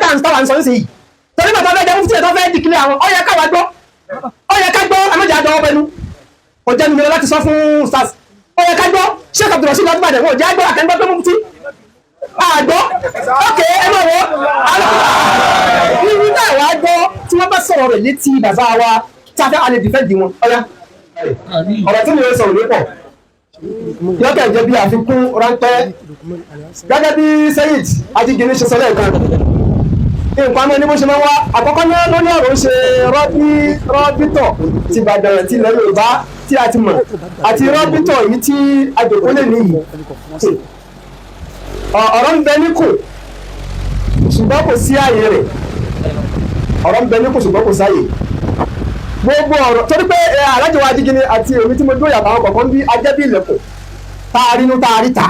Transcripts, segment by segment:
tá à ń tọ́wà ń sọ nísìnyí. Torí bàtà fẹ́ jẹ́ mufti ẹ̀ tó fẹ́ dìkìlẹ̀ àwọn, ó yẹ káwa gbọ́, ó yẹ ká gbọ́. Ẹ̀mẹ́jẹ̀ àdánwò pẹ̀lú kò jẹ́ mímọ́ láti sọ fún stars. Ó yẹ ká gbọ́. Sheikh Abdulrasheed láti Ìbàdàn, wọn ò jẹ́ àgbọ̀ àkẹ́ńgbọ́ pé mufti àgbọ́. Ok, ẹ máa wọ irú náà wàá gbọ́ tí wọ́n bá sọ̀rọ̀ rẹ̀ létí bàbá wa tí a fẹ́ alẹ́ defend wọn. Ọ̀yá, ọ̀rọ̀ tí mi ò sọ̀rọ̀ nípọ̀ yọ́kẹ̀ jẹ́ bí àfikún ráńpẹ́ gẹ́gẹ́ bí Saheed Ajígini ṣe sọ lẹ́ẹ̀kan. Nǹkan àmọ́ ní bó ṣe máa ń wá àkọ́kọ́ ní lórí ọ̀rọ̀ ń ṣe rọ́bí rọ́bítọ̀ ti Ìbàdàn ti ilẹ̀ Yorùbá tí a ti mọ̀ àti rọ́bítọ̀ yìí tí àjòkó lè níyì. Ọ̀rọ̀ ń bẹ níkù ṣùgbọ́n kò sí ààyè rẹ̀. Ọ̀rọ̀ ń bẹ níkù ṣùgbọ́n kò sáàyè gbogbo ọ̀rọ̀, torí pé alájọ wa Ajígini àti èmi tí mo dúró yàtọ̀ àwọn kọ̀ọ̀kan bí ajẹ́ bí ilẹ̀kùn tá a rínú, tá a ríta,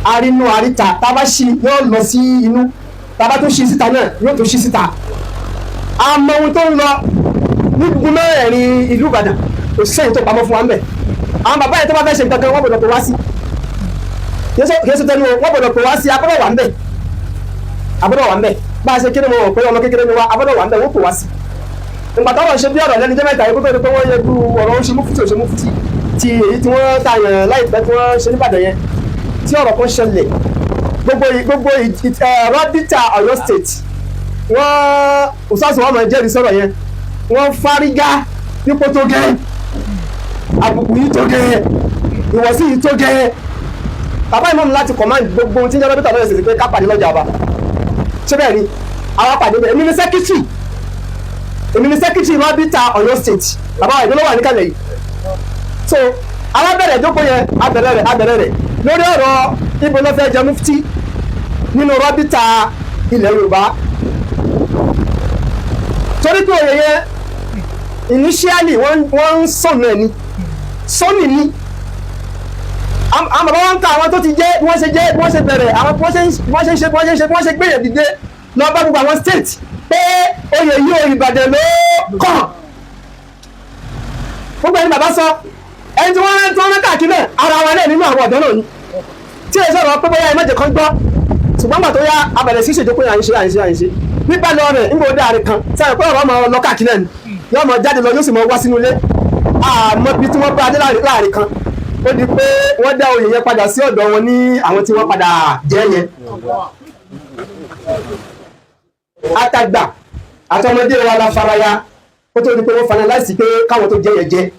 a rínú, a ríta. Tá a bá ṣí, yóò lọ sí inú. Tá a bá tún ṣí síta náà, yóò tún ṣí síta. A mọ ohun tó ń lọ ní gbogbo mẹ́rẹ̀ẹ̀rin ìlú Ìbàdàn. Kò sẹ́yìn tó pamọ́ fún wa ń bẹ̀. Àwọn bàbá yẹn tó bá fẹ́ ṣe nǹkan kan, wọ́n gbọ́dọ̀ pè wá sí. Kìí ṣe tẹnu o, wọ́n gbọ́dọ̀ pè wá sí. Agbọ́dọ̀ wà ń bẹ̀, agbọ́dọ̀ wà ń bẹ̀. Bá a ṣe kéré, mo rò pé ọmọ kékeré ni wá. Agbọ́dọ̀ wà ń bẹ̀, wọ́n pè wá sí. Ìgbà táwọn ṣe bí ọ̀rọ̀ lẹ́nu jẹ́ 3 yìí, kó tó di pé wọ́n yẹjú ọ̀rọ̀ ó ṣe mufti, ó ṣe mufti ti èyí tí wọ́n ta yàn láìpẹ́ tí wọ́n ṣe níbàdàn yẹn, tí ọ̀rọ̀ kan ṣẹlẹ̀, gbogbo rọ́bìtà Ọ̀yọ́ State, wọ́n òṣàṣù wọn máa jẹ́rìí sọ̀rọ̀ yẹn. Wọ́n fárígá nípò tó gẹ́, àbùkù yìí tó gẹ́, ìwọ̀sí yìí tó gẹ́. Bàbá ìmọ̀mù láti command gbogbo ohun tí ń jẹ́ rọ́bìtà lọ́yọ̀ sí pé ká pàdé lọ́jà ọba. Ṣé bẹ́ẹ̀ ni? Àwọn pàdé bẹ́ẹ̀. Èmi ni secretary rọ́bìtà Ọ̀yọ́ State. Bàbá wa ìdólówà níkàlẹ̀ yìí. So àwọn bẹ̀rẹ̀ ìjókòó yẹn, abẹ̀rẹ̀ rẹ̀ lórí ọ̀rọ̀ ibo ló fẹ́ jẹ mufti nínú rọ́bìtà ilẹ̀ Yorùbá, torí pé òye yẹn initially wọ́n ń sọ̀nù ẹ̀ ni sọ́nì ni. Àwọn bàbá wọn ń ka àwọn tó ti jẹ́, bí wọ́n ṣe jẹ́, bí wọ́n ṣe bẹ̀rẹ̀, àwọn bí wọ́n ṣe ń ṣe, bí wọ́n ṣe ń ṣe, bí wọ́n ṣe gbé yẹn dìde lọ bá gbogbo àwọn state pé oyè yìí o, Ìbàdàn ló kàn. Gbogbo ẹni bàbá sọ, ẹni tí wọ́n rán káàkiri náà, ara wa náà nínú àwọn ọ̀dọ́ náà ni tí èyí sọ̀rọ̀ pé bóyá ẹ má jẹ́ kán gbọ́. Ṣùgbọ́n gbà tó yá, abẹ̀rẹ̀ sí ṣèjókòó yà ń ṣe, à ń ṣe, à ń ṣe nípa lọ rẹ̀. Nígbà ó dáa kan sáré pé ọ̀rọ̀ ọmọ lọ káàkiri náà ni yóò mọ jáde lọ, yóò sì mọ wá sínú ilé. Àmọ́ bí tí wọ́n bá dé láàrin kan, ó di pé wọ́n dá oyè yẹn padà sí ọ̀dọ̀ wọn ní àwọn tí wọ́n padà jẹ́ yẹn. Àtàgbà àtọmọdé wa la faraya kó tó di pé wọ́n finalize pé káwọn tó jẹ́ yẹn jẹ́,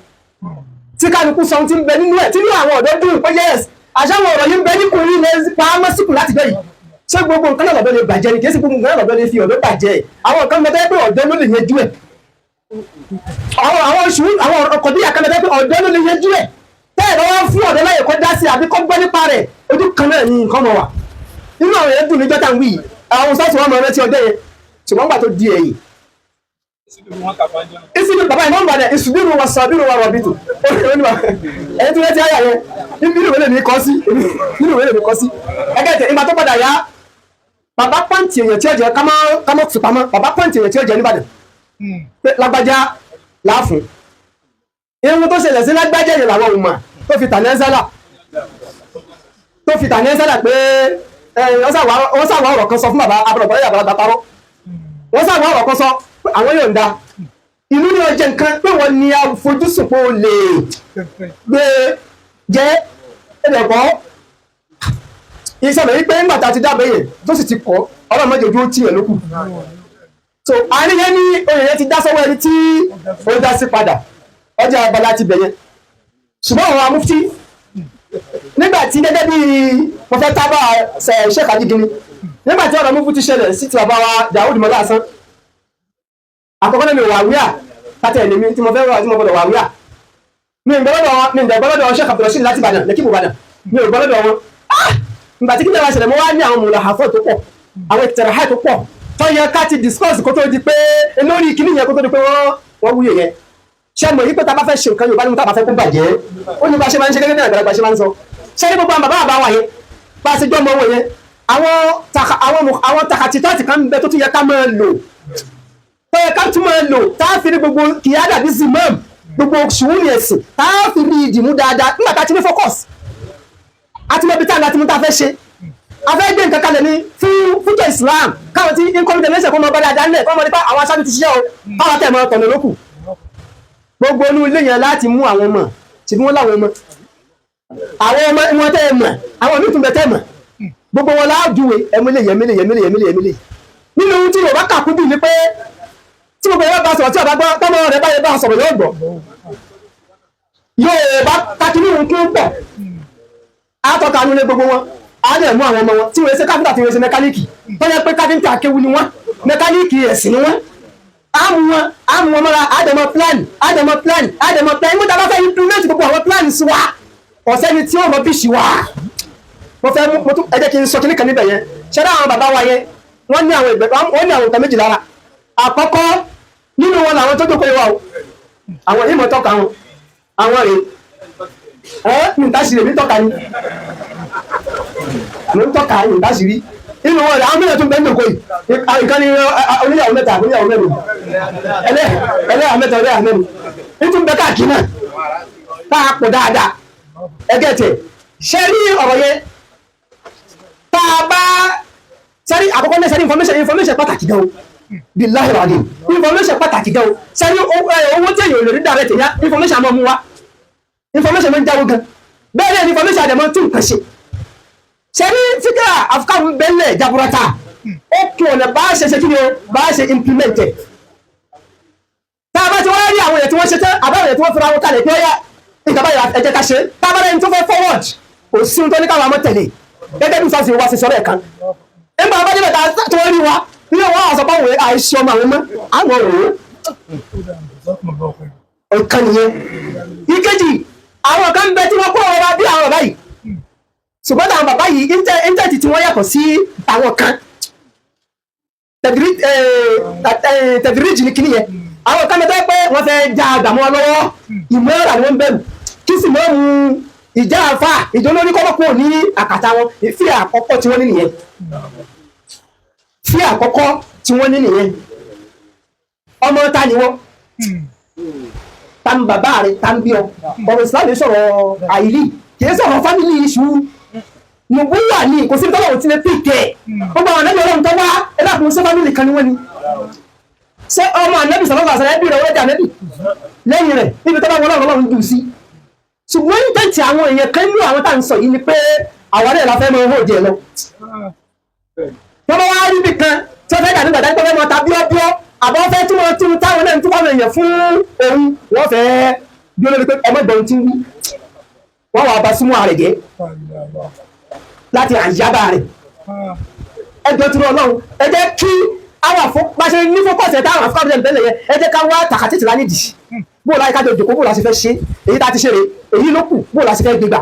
tí kálukú sọ ohun tí ń bẹ nínú ẹ̀, tí inú àwọn ọ̀dọ́ dùn pé yes, àṣàwọn ọ̀rọ̀ yìí ń bẹ níkùnrin ilẹ̀ pamọ́ síkù láti bẹ́ yìí. Ṣé gbogbo nǹkan náà lọ́dọ̀ lè bàjẹ́ ni? Kì í ṣe gbogbo nǹkan náà lọ́dọ̀ lè fi ọ̀dọ́ bàjẹ́. Àwọn nǹkan mẹ́tẹ́ pé ọ̀dọ́ ló lè yanjú ẹ̀. Àwọn oṣù, àwọn ọkọ̀ bí àkàmẹ́tẹ́ pé ọ̀dọ́ ló lè yanjú ẹ̀. Tẹ́ ẹ̀ bá wá fún ọ̀dọ́ láyè kọ́ dá sí àbí kọ́ gbọ́ nípa rẹ̀, ojú kan náà ni nǹkan mọ̀ wà. Inú àwọn yẹn dùn níjọ́ tá à ń wí yìí. Àwọn sọ́ọ̀sì wọn mọ̀ ẹ́ tí ọjọ́ yẹn, ṣùgbọ́n gbà tó di ẹ̀yìn ìsìnkú bàbá ìmọ̀ nbàdàn ìsùbírù wa sàbírù wa rọ̀bìtù ẹni tí wọ́n ti àyà yẹn nínú ìwé lèmi kọ́ sí, nínú ìwé lèmi kọ́ sí ẹgẹ́ tẹ̀. Ìgbà tó padà yá, bàbá pọ́ǹtì èèyàn tí ó jẹ kámọ́ fipamọ́. Bàbá pọ́ǹtì èèyàn tí ó jẹ nìbàdàn pé lágbájá láàfún. Irun tó ṣẹlẹ̀ sí lágbájá yẹn làwọn ọmọ tó fi tàní ẹ́sálà, tó fi tàní ẹ́sálà pé wọ́n sàwọ́ ọ̀rọ̀ kan sọ fún bàbá abúlọ̀bọ̀ yàrá bàbá parọ́. Wọ́n sàwọ́ ọ̀rọ̀ kan sọ pé àwọn yóò ń da ìlú ní ọjọ́ nǹkan pé wọ́n ní àfojúsùn pé ó lè gbé jẹ́ ẹ̀dẹ̀kọ́ ìṣẹ̀lẹ̀ yìí pé ńgbà tá a ti dábẹ́ yẹn tó sì ti kọ́ ọlọ́run mọ́jọ ojú ó tì yẹn lókù. So àárín yẹn ní oyè yẹn ti dá sọ́wọ́ ẹni tí ó dá sí padà ọjà abala ti bẹ̀ yẹn. Ṣùgbọ́n àwọn amúftí nígbà tí gẹ́gẹ́ bí mo fẹ́ tábà Sheikh Ajígini, nígbà tí ọ̀rọ̀ mufti ṣẹlẹ̀ sí ti bàbá wa Dawud Mọ́lá Hasan, àkọ́kọ́ náà mi wà wíà kátẹ́ ẹ̀ lèmi tí mo fẹ́ wà tí mo gbọ́dọ̀ wà wíà. Mi ò gbọ́dọ̀ Sheikh Abdulrasheed láti Ìbàdàn lẹ́kí Ìbàdàn, mi ò gbọ́dọ̀ wọn. Ìgbà tí kí ni wàá ṣẹlẹ̀, mo wá ní àwọn mùlàhàfọ́ tó pọ̀, àwọn ìtẹ̀rẹ̀hà tó pọ̀ tó yẹ ká ti discuss kó tó di pé lórí kíní yẹn, kó tó di pé wọ́n wúyè yẹn. Ṣé mọ̀ yí pé tá a bá fẹ́ ṣe nǹkan Yorùbá ní mo tá a bá fẹ́ kó bàjẹ́, ó ní bá ṣe máa ń ṣe gẹ́gẹ́ bí àgbàlagbà ṣe máa ń sọ. Ṣé ní gbogbo àwọn bàbá àbá wa yẹn, bá a ṣe jọ́ ọmọ wọn yẹn, àwọn takàtìtàtì kan bẹ tó tún yẹ ká máa lò, tó yẹ ká tún máa lò, tá a fi rí gbogbo kìyàdà bí zimam, gbogbo ṣùgbọ́n ẹ̀sìn, tá a fi rí ìdìmú dáadáa nígbà tá a ti ní focus àti mọ̀ bí tá a láti mú tá a fẹ́ ṣe. A fẹ́ gbé nǹkan kalẹ̀ ní fún future Islam, káwọn tí incoming generation kó mọ bá dáadáa nílẹ̀, kó mọ nípa àwọn aṣáájú ti ṣiṣẹ́ o, káwọn tẹ̀ mọ́ tọ̀nà lókù. Gbogbo inú ilé yẹn láti mú àwọn ọmọ tí wọ́n láwọn ọmọ, àwọn ọmọ wọn tẹ́ ẹ mọ̀, àwọn míì tún bẹ tẹ́ ẹ mọ̀, gbogbo wọn láàjúwe ẹmílẹ̀ yẹmílẹ̀ yẹmílẹ̀ yẹmílẹ̀ yẹmílẹ̀. Nínú ohun tí Yorùbá kà kú jù ni pé tí gbogbo ẹ̀rọ bá sọ̀rọ̀, tí ọba gbọ́, tọ́mọ rẹ̀ báyìí bá sọ̀rọ̀, yóò gbọ́. Yorùbá kakínú ohun kí ó pọ̀ àtọ́ka nílé gbogbo wọn, á dẹ̀ mú àwọn ọmọ wọn tí wọ́n ṣe káfíńtà, tí wọ́n ṣe mẹkáníìkì, tó yẹ pé káfíńtà akéwu ni wọ́n, mẹkáníìkì ẹ̀sìn ni wọ́n. Á mú wọn, á mú wọn mọ́ra, á dẹ̀ mọ plan, á dẹ̀ mọ plan, á dẹ̀ mọ plan. Nígbà tá a bá fẹ́ implement gbogbo àwọn plans wa, ọ̀sẹ́ni tí ó mọ bíṣì wa. Mo fẹ́ mú mo tún, ẹ jẹ́ kí n sọ kíní kan níbẹ̀ yẹn. Ṣẹ́dá àwọn bàbá wa yẹn, wọ́n ní àwọn ìgbẹ́, wọ́n ní àwọn nǹkan méjì lára. Àkọ́kọ́ nínú wọn làwọn tó jókòó yìí wà o, àwọn ìmọ̀ tọ́ka wọn, àwọn rèé. Ẹ ní ìtàṣírí, èmi tọ́ka ni mo ń tọ́ka ní ìtàṣírí. Inú wọn rẹ̀, àwọn mìíràn tún bẹ́ẹ̀ ní òkò yìí. Ìkan ní oníyàwó mẹ́ta, oníyàwó mẹ́rin, ẹlẹ́yà mẹ́ta, ẹlẹ́yà mẹ́rin, nítorí bẹ́ẹ̀ káàkiri náà tá a pọ̀ dáadáa. Ẹgẹ́ tẹ̀ ṣe rí ọ̀rọ̀ yẹn, tá a bá sẹ́rí àkọ́kọ́ ní sẹ́rí information, information pàtàkì gan o. Billahi alazim, information pàtàkì gan o. Sẹ́rí owó tí èèyàn ò lè rí direct yá, information àmọ́ mú wa, information máa ń jáwó gan. Bẹ́ẹ̀ náà ni information àdẹ̀mọ́ tún nǹkan ṣe. Sẹ́rí fíkà àfikàwù bẹ́lẹ̀ jaburata, ó kún ọ̀nà bá ṣe ṣe kí ni o bá ṣe implement ẹ̀. Tá a bá ti wá rí àwọn èèyàn tí wọ́n ṣe tán, àbáwọn èèyàn tí wọ́n fura wọn kalẹ̀ pé ó yá, nǹkan báyìí, ẹ jẹ́ ká ṣe. Tá a bá rẹni tó fẹ́ forward, kò sí ohun tó ní káwọn ọmọ tẹ̀lé, gẹ́gẹ́ bí sọ́ọ̀sì wa ṣe sọ̀rọ̀ ẹ̀ kan. Nígbà bá débẹ̀ tí wọ́n rí wa nínú wọn, àwọn sọ pé àwọn àìṣe ọmọ àwọn mọ́ àwọn òun ọ̀kan nìyẹn. Ìkejì, àwọn kan bẹ tí wọ́n kó ọ̀rọ̀ bí àwọn bàbá yìí, ṣùgbọ́n àwọn bàbá yìí, intent tí wọ́n yàtọ̀ sí àwọn kan. Tẹ̀díríjì ní kíní yẹn. Àwọn kan bẹ tó yẹ pé wọ́n fẹ́ já àgbàmọ́ wọn lọ́wọ́, ìmọ̀ràn ni wọ́n ń bẹ̀rù kí sì mọ́ mu ìjà àfà ìjọ lórí kọ́kọ́ ní àkàtà wọn. Fí àkọ́kọ́ tí wọ́n ní nìyẹn, fí àkọ́kọ́ tí wọ́n ní nìyẹn. Ọmọ ta ni wọ́n? Ta ni bàbá rẹ̀? Ta ń bí ọ? Ọ̀rọ̀ Islam yìí sọ̀rọ̀ àìlì, kì í sọ̀rọ̀ family issue. Nùbúwà ní kò sí tọ́lọ̀ tí lè pìkẹ́ gbogbo àwọn ànábì Ọlọ́run tó wá. Ẹ dákun, ṣé family kan ni wọ́n ni? Ṣé ọmọ ànábì sọ̀rọ̀ àṣà ẹbí rẹ̀ wọ́n jẹ́ ànábì lẹ́yìn rẹ̀ níbi tó bá wọn Ọlọ́run, Ọlọ́run jù sí? Ṣùgbọ́n intent àwọn èèyàn kan nínú àwọn tá à ń sọ yìí ni pé àwọn náà la fẹ́ mọ owó òjì ẹ̀ lọ. Wọ́n bá wá rí ibì kan tí wọ́n fẹ́ dàbí gbàdá tó fẹ́ mọ ta bíọ́bíọ́, àbọ̀ fẹ́ tí wọ́n tún táwọn náà ń tún wọ́n èèyàn fún òun, wọ́n fẹ́ bí olórí pé ọmọ ìgbọ̀n ti ń wí, wọ́n wà bá súnmọ́ ààrẹ jẹ́ láti àyábá rẹ̀. Ẹjọ́ tí Ọlọ́run, ẹ jẹ́ kí àwọn bá ṣe ní focus ẹ̀ táwọn àfikà bẹ́ẹ̀ yẹn, ẹ jẹ́ ká wá tàkàtìtì lá nídìí bó láyé kájọ jòkó, bó la ṣe fẹ́ ṣe èyí tá a ti ṣe rè, èyí ló kù, bó la ṣe fẹ́ gbégbà.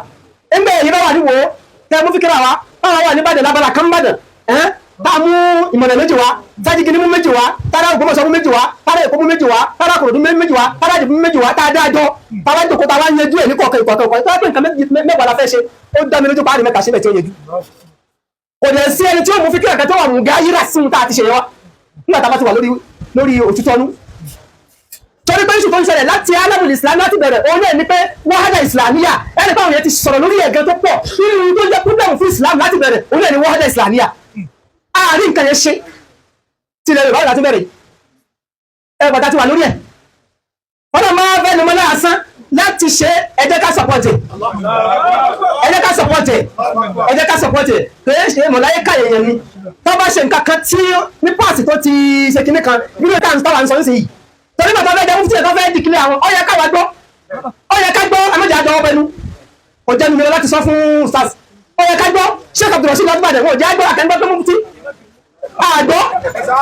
Ẹgbẹ́ èyí bá wà níwò tẹ mú fíkìrà wa, báwa wà ní Ìbàdàn lábala kan Ìbàdàn ẹ́n, tá a mú ìmọ̀nà méjì wá, sájígini mú méjì wá, tára Ògbómọ̀ṣọ́ mú méjì wá, tára Èkó mú méjì wá, tára Kòròdú mú méjì wá, tára Ìjẹ̀bú mú méjì wá, tá a dá àjọ, tá a wá jòkó, tá a wá yanjú ẹ̀ ní kọ̀ọ̀kan ìkọ̀ọ̀kan ìkọ̀ọ̀kan. Tó bá pè nǹkan mẹ́wàá la fẹ́ ṣe, ó dá mi lójú páàrí mẹ́ta síbẹ̀ tí ó yanjú. Kò dẹ̀ sí ẹni tí ó mú fíkìrà kan tó wà mú gáyìrà sí ohun tá a ti ṣe yẹn wá nígbà tá a bá ti wà lórí òtítọ́ nú. Torí pé ìṣù tó ń ṣẹlẹ̀ láti alábùlì Islam láti bẹ̀rẹ̀, òun náà ni pé wàhálà Islamiyà. Ẹni pé àwọn yẹn ti sọ̀rọ̀ lórí ẹ̀gẹ́ tó pọ̀ nínú tó jẹ́ problem fún Islam láti bẹ̀rẹ̀, òun náà ni wàhálà Islamiyà. Àárín nǹkan yẹn ṣe tí ilẹ̀ Yorùbá láti bẹ̀rẹ̀ ẹ bàtà ti wà lórí ẹ̀. Wọ́n náà máa fẹ́ numọ́ lásán láti ṣe. Ẹ jẹ́ ká support ẹ̀, ẹ jẹ́ ká support ẹ̀, ẹ jẹ́ ká support ẹ̀. Kò yẹ ṣe mọ̀láyé èèyàn ni tó bá ṣe nǹkan kan tí ní pàṣẹ tó ti ṣe kinní kan nínú ìta táwa ń sọ nísìnyí. Torí bàtà fẹ́ jẹ́ mufti ẹ̀ tó fẹ́ dìkìlẹ̀ àwọn, ó yẹ káwa gbọ́, ó yẹ ká gbọ́. Ẹ̀mẹ́jẹ̀ àjọ ọbẹ̀ nu kò jẹ́ mi láti sọ fún stars. Ó yẹ ká gbọ́ Sheikh Abdulrasheed Lọ́dúnbàdàn, wọn ò jẹ́ àgbọ̀ àkàngbọ́ pé mufti àgbọ̀.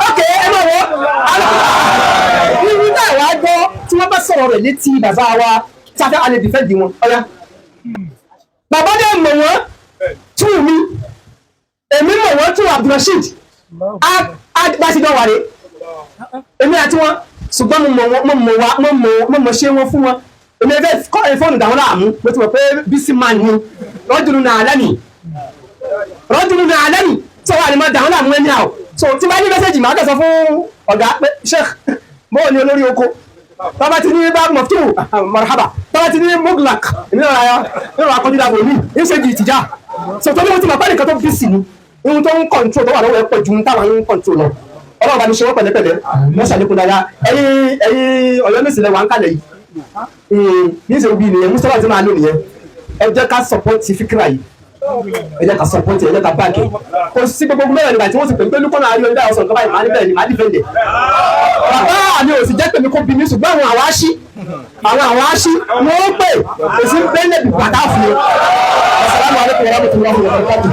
Ok, ẹ máa wọ irú náà wàá gbọ́ tí wọ́n bá sọ̀rọ̀ rẹ̀ létí bàbá wa tí a fẹ́ alẹ́ defend wọn. Ọ̀yá bàbá dẹ̀ mọ̀ wọ́n tú mi, èmi mọ̀ wọ́n tú Abdulrasheed á bá ti dán wà rè èmi àti wọn. Ṣùgbọ́n mo mọ̀ wọ́n, mo mọ̀ wá, mo mọ̀ ṣé wọ́n fún wọn. Èmi fẹ́ kọ́ ẹ̀ fóònù dàwọn láàmú, mo ti mọ̀ pé busy man ni, rọ́jùlù náà lẹ́nì, rọ́jùlù náà lẹ́nì tí wọ́n á lè máa dàwọn láàmú ẹni àwọ̀. So tí bá ní message, màá kẹ́ sọ fún ọ̀gá pé, "Sheikh, bóò ni olórí oko?" Tọ́ba ti ní bá mọ̀tò marhaba, tọ́ba ti ní muglak, èmi náà ra nínú akọ́jú dàbò mi ń ṣe jì ìtìjà. So tó ní mo ti mọ̀ pé nìkan tó busy ni. Ohun tó ń control tó wà lọ́wọ́ ẹ̀ pọ̀ ju táwọn ń control lọ. Ọlọ́run bá ní ṣe wọ́n pẹ̀lẹ́pẹ̀lẹ́, wọ́n ṣàlékún dáadáa. Ẹ̀yin Ọ̀yọ́ mèsì lẹ́wà ń kalẹ̀ yìí ní ìṣèlú bíi nìyẹn, Mustapha ti máa lò nìyẹn. Ẹ jẹ́ ká support fíkìrà yìí, ẹ jẹ́ ká support, ẹ jẹ́ ká back. Kò sí gbogbo mẹ́rin nígbà tí wọ́n ti pè pé lúkọ́nà ayé ọ̀dà ọ̀sán nǹkan báyìí, màá ní bẹ́ẹ̀ ni màá defend. Bàbá mi ò sì jẹ́ pèmí kó bí mi, ṣùgbọ́n àwọn àwáṣí wọ́n pè kò sí bẹ́ẹ̀lẹ̀ bí bàtà fún mi. Assalamu alaikum warahmatullahi wabarakatuh.